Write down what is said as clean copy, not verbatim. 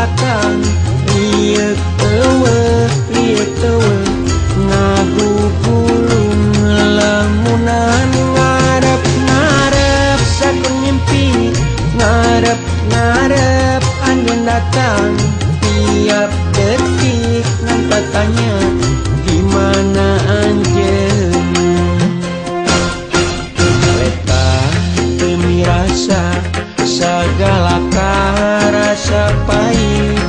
datang liuk eueuh ngagugulung lamunan ngarep-ngarep sakur mimpi ngarep-ngarep anjeun datang tiap detik ngan tanya di mana anjeun eta teu mirasa sagala karasa pahit.